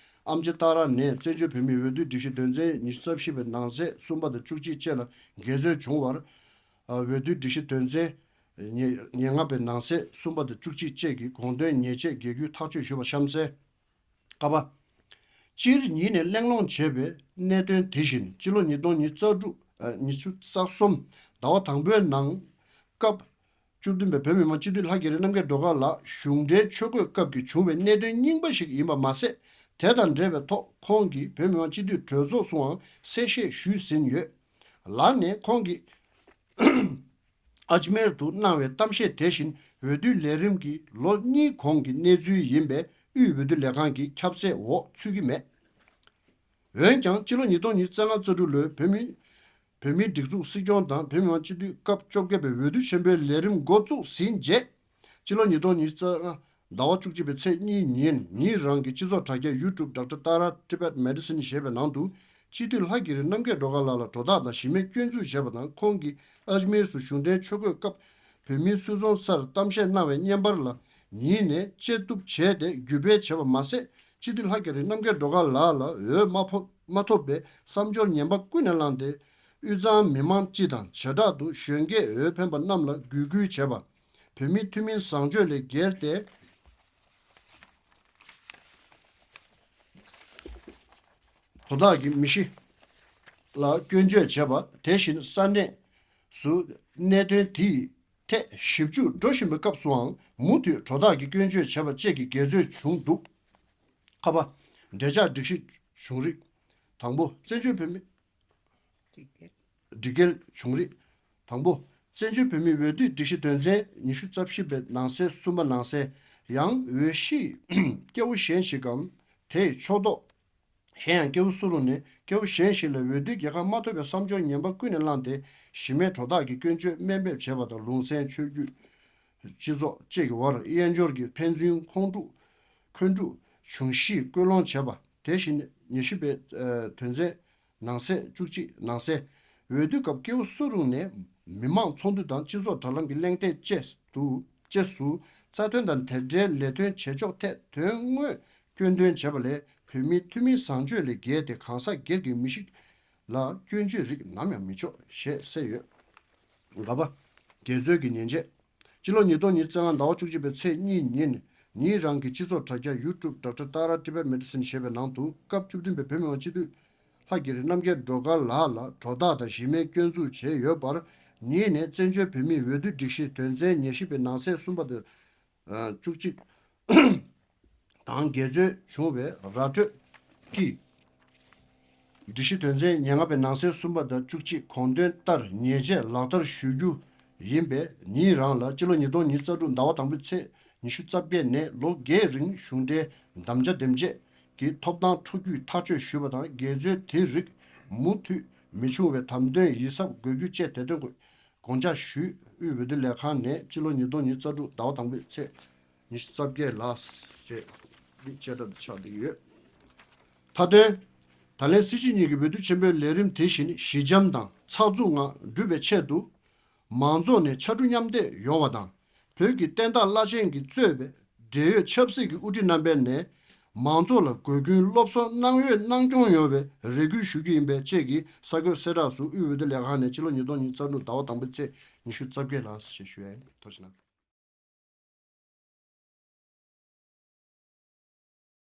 ཨམ་ཆི་ཏཱ་ར་ནས་བཙན་བྱོལ་བོད་མིའི་འོས་བསྡུ་སྒྲིག་གཞི་དོན་ཚན་ཉི་ཤུ་རྩ་བཞི་པའི་ནང་གསེས་གསུམ་པ་དང་བཅུ་གཅིག་བཅས་ལ་འགལ་འཛོལ་བྱུང་བར། ཨ་འོས་བསྡུ་སྒྲིག་གཞི་དོན་ཚན་ཉེ་ཉེར་ལྔ་པའི་ནང་གསེས་གསུམ་པ་དང་བཅུ་གཅིག་བཅས་ཀྱི་དགོངས་དོན་ཉེས་ཆད་འགེལ་རྒྱུའི་ཐག་གཅོད་ཞུས་པ་གཤམ་གསལ། ཀ་པ། སྤྱིར་ཉིད་ནས་གླེང་སློང་བྱས་པའི་གནད་དོན་དེ་བཞིན་སྤྱི་ལོ་ཉིས་སྟོང་ཉི་ཤུ་རྩ་དྲུག་ཨ་ཉི་ཤུ་རྩ་གསུམ་ཟླ་བ་དང་པོའི་ནང་སྐབས་བཅུ་བདུན་པའི་བོད་མི་མང་སྤྱི་འཐུས་ལྷ་རྒྱ་རི་རྣམ་རྒྱལ་སྒྲོལ་དཀར་ལགས་གཞུང་འབྲེལ་ཆོས་འཁོར་སྐབས་ཀྱི་བྱུང་བའི་གནད་དོན་རྙིང་པ་ཞིག་ཡིན་པ་མ་ཟད། དེ་དང་འབྲེལ་བའི་ཐོག་ཁོང་གིས་བོད་མི་མང་སྤྱི་འཐུས་གྲོས་ཚོགས་སུའང་གསལ་བཤད་ཞུས་ཟིན་ཡོད། ལར་ནས་ཁོང་གིས་ཨཇ་མེར་དུ་གནང་བའི་གཏམ་བཤད་དེ་བཞིན་འོས་བསྡུའི་ལས་རིམ་གྱི་ལོ་གཉིས་གོང་གི་གནས་ཚུལ་ཡིན་པས་དབུས་འོས་བསྡུ་ལས་ཁང་གི་ཁྱབ་གསལ་འོག་ཚུད་ཀྱི་མེད། འོན་ཀྱང་སྤྱི་ལོ་ཉིས་སྟོང་ཉི་ཤུ་རྩ་ལྔ་རྩ་དྲུག་ལོའི་བོད་མི་བོད་མིའི་སྒྲིག་འཛུགས་སྲིད་སྐྱོང་དང་བོད་མི་མང་སྤྱི་འཐུས་སྐབས་བཅོ་བརྒྱད་པའི་འོས་བསྡུ་ཆེན་པོའི་ལས་རིམ་འགོ་བཙུགས་ཟིན་རྗེས། སྤྱི་ལོ་ཉིས་སྟོང་ཉི་ཤུ་རྩ་ལྔ་ཟླ་བ་བཅུ་གཅིག་པའི་ཚེས་གཉིས་ཉིན་ཉིད་རང་གི་སྤྱི་ཚོགས་དྲ་རྒྱ་YouTube Doctor Tara Tibet Medicine ཞེས་པའི་ནང་དུ། སྤྱི་འཐུས་ལྷ་རྒྱ་རི་རྣམ་རྒྱལ་སྒྲོལ་དཀར་ལགས་ལ་གྲོས་ཐག་དང་གཞི་མེད་སྐྱོན་འཛུགས་བྱས་པ་དང་། ཁོང་གིས་ཨཇ་མེར་སུ་གཞུང་འབྲེལ་ཆོས་འཁོར་སྐབས་བོད་མིའི་སྲོལ་རྒྱུན་སར་གཏམ་བཤད་གནང་བའི་བརྙན་པར་ལ་ཉིད་ནས་བཅད་གཏུབ་བྱས་ཏེ་བརྒྱུད་སྤེལ་བྱས་པ་མ་ཟད། སྤྱི་འཐུས་ལྷ་རྒྱ་རི་རྣམ་རྒྱལ་སྒྲོལ་དཀར་ལགས་ལ་འོས་མ་ཕོག་མ་ཐོབ་པའི་བསམ་སྦྱོར་ངན་པ་ཀུན་ནས་བསླངས་ཏེ། དབུས་གཙང་མི་མང་སྤྱི་དང་བྱེ་བྲག་ཏུ་གཞོན་སྐྱེས་འོས་འཕེན་པ་རྣམས་ལ་འགུལ་སྐུལ་བྱས་པ། བོད་མིའི་ཐུན་མིན་བཟང་སྤྱོད་ལས་འགལ་ཏེ། དོ་བདག་གི་མི་གཤིས་ལ་སྐྱོན་བརྗོད་བྱས་པ། དེ་བཞིན་ས་གནས་སུ་གནད་དོན་དེའི་ཐད་ཞིབ་འཇུག་འགྲོ་བཞིན་པའི་སྐབས་སུའང་མུ་མཐུད་དོ་བདག་གི་སྐྱོན་བརྗོད་བྱས་པ་བཅས་ཀྱི་འགལ་རྩོད་བྱུང་འདུག། ཁ་པ། འབྲེལ་ཆགས་སྒྲིག་གཞི་བྱུང་རིགས། དང་པོ། བཙན་བྱོལ་བོད་མི། སྒྲིག་འགལ་བྱུང་རིགས། དང་པོ། བཙན་བྱོལ་བོད་མིའི་འོས་བསྡུའི་སྒྲིག་གཞི་དོན་ཚན་ཉི་ཤུ་རྩ་བཞི་པའི་ནང་གསལ་གསུམ་པ་ནང་གསལ། ཡང་འོས་གཞི་སྐྱེ་བོ་གཞན་ཞིག་གམ་དེའི་ཕྱོགས་གཏོགས། གཞན་ཡང་སྐྱེ་བོ་སུ་རུང་ནས་སྐྱེ་བོ་གཞན་ཞིག་ལ་འོས་བསྡུའི་རྒྱལ་ཁ་མ་ཐོབ་པའི་བསམ་སྦྱོར་ངན་པ་ཀུན་ནས་བསླངས་ཏེ། གཞི་མེད་དོ་བདག་གི་སྐྱོན་བརྗོད་དམན་འབེབས་བྱས་པ་དང་། ལུང་ཚན་ཆོས་བརྒྱུད། སྤྱི་ཚོགས་བཅས་ཀྱི་བར་དབྱེན་སྦྱོར་གྱི་ཕན་ཚུན་ཁོང་ཁྲོ་འཁོན་འཁྲུག་འབྱུང་གཞིའི་སྐུལ་སློང་བྱས་པ། དེ་བཞིན་ཉི་ཤུ་པའི་དོན་ཚན་ནང་གསལ་བཅུ་གཅིག་ནང་གསལ། འོས་བསྡུའི་སྐབས་སྐྱེ་བོ་སུ་རུང་ནས་མི་མང་ཚོགས་འདུ་དང་སྤྱི་ཚོགས་དྲ་ལམ་གྱི་གླེང་སྟེགས་བཅས་སུ་བཅས་སུ་རྩ་དོན་དང་དེ་འབྲེལ་ལས་དོན་བྱེད་ཕྱོགས་ཐད་དོན་དངོས་སྐྱོན་འདོན་བྱས་པ་ལས། བོད་མིའི་ཐུན་མིན་བཟང་སྤྱོད་ལས་འགལ་ཏེ། གང་ཟག་སྒེར་གྱི་མི་གཤིས་ལ་སྐྱོན་བརྗོད་རིགས་ནམ་ཡང་མི་ཆོག་ཞེས་གསལ་ཡོད། ག་པ། འགལ་རྩོད་ཀྱི་ཉེས་ཆད། སྤྱི་ལོ་ཉིས་སྟོང་ཉི་ཤུ་རྩ་ལྔ་ཟླ་བ་བཅུ་གཅིག་པའི་ཚེས་གཉིས་ཉིན། ཉིད་རང་གི་སྤྱི་ཚོགས་དྲ་རྒྱ་ཡུ་ཊུབ་ཌོག་ཊར་ཏཱ་ར་ཊི་བེཊ་མེ་ཌི་སིན་ཞེས་པའི་ནང་དུ། སྐབས་བཅུ་བདུན་པའི་བོད་མི་མང་སྤྱི་འཐུས་ལྷ་རྒྱ་རི་རྣམ་རྒྱལ་སྒྲོལ་དཀར་ལགས་ལ་དོ་བདག་དང་གཞི་མེད་སྐྱོན་འཛུགས་བྱས་ཡོད་པར། ཉིད་ནས་བཙན་བྱོལ་བོད་མིའི་འོས་བསྡུ་སྒྲིག་གཞི་དོན་ཚན་ཉེར་བཞི་པའི་ནང་གསལ་གསུམ་པ་དང་། བཅུ་གཅིག་དང་འགལ་རྩོད་བྱུང་བའི་ར་སྤྲོད་ཀྱིས། སྒྲིག་གཞི་དོན་ཚན་ཉེར་ལྔ་པའི་ནང་གསལ་གསུམ་པ་དང་བཅུ་གཅིག་དགོངས་དོན་ལྟར་ཉེས་ཆད་ལག་བསྟར་ཞུ་རྒྱུ་ཡིན་པས། ཉིད་རང་ལ་སྤྱི་ལོ་ཉིས་སྟོང་ཉི་ཤུ་རྩ་དྲུག་ཟླ་བ་དང་པོའི་ཚེས་ཉི་ཤུ་རྩ་བརྒྱད་ནས་ལོ་བརྒྱད་རིང་གཞུང་འབྲེལ་དམ་བཅའ་འདེམས་བྱས་ཀྱི་ཐོབ་ཐང་འཕྲོག་རྒྱུའི་ཐག་གཅོད་ཞུས་པ་དང་། འགལ་རྩོད་དེའི་རིགས་མུ་མཐུད་མི་འབྱུང་བའི་དམ་དོན་ཡིད་གཟབ་དགོས་རྒྱུ་བཅས་དེ་དོན་དགོངས་འཇགས་ཞུས། དབུས་འོས་བསྡུ་ལས་ཁང་ནས་སྤྱི་ལོ་ཉིས་སྟོང་ཉི་ཤུ་རྩ་དྲུག་ཟླ་བ་དང་པོའི་ཚེས་ཉི་ཤུ་རྩ་བརྒྱད་ལ་ཞེས་བཅད་ཁྲ་དེ་ཆགས་བསྡད་ཀྱི་ཡོད། མཐའ་དོན། ད་ལན་སྲིད་སྤྱི་གཉིས་ཀྱི་འོས་བསྡུ་ཆེན་པོའི་ལས་རིམ་དེ་བཞིན་ཞི་འཇམ་དང་ཚགས་ཚུད་ངང་འགྲུབ་པའི་ཆེད་དུ། མང་ཚོགས་ནས་ཕྱར་གྲུ་མཉམ་འདེགས་ཡོང་བ་དང་། བོད་ཀྱི་བསྟན་བདག་བླ་ཆེན་གྱིས་གཙོས་པའི་བགྲེས་ཡོད་ཆབ་སྲིད་ཀྱི་དབུ་ཁྲིད་རྣམ་པས་ནས། མང་ཚོགས་ལ་སྒོ་ཀུན་སློབ་གསོ་གནང་འོས་གནང་སྐྱོང་ཡོང་བའི་རེ་སྐུལ་ཞུ་རྒྱུ་ཡིན་པས། བཅས་ཀྱི་གསར་འགོད་གསལ་བསྒྲགས་སུ། དབུས་འོས་བསྡུ་ལས་ཁང་ནས་སྤྱི་ལོ་ཉིས་སྟོང་ཉི་ཤུ་རྩ་དྲུག་ཟླ་བ་དང་པོའི་ཚེས་ཉི་ཤུ་རྩ་བརྒྱད་ལ་ཞེས་ཞུ་ཡ་ཡིན། ཐུགས་རྗེ་གནང་།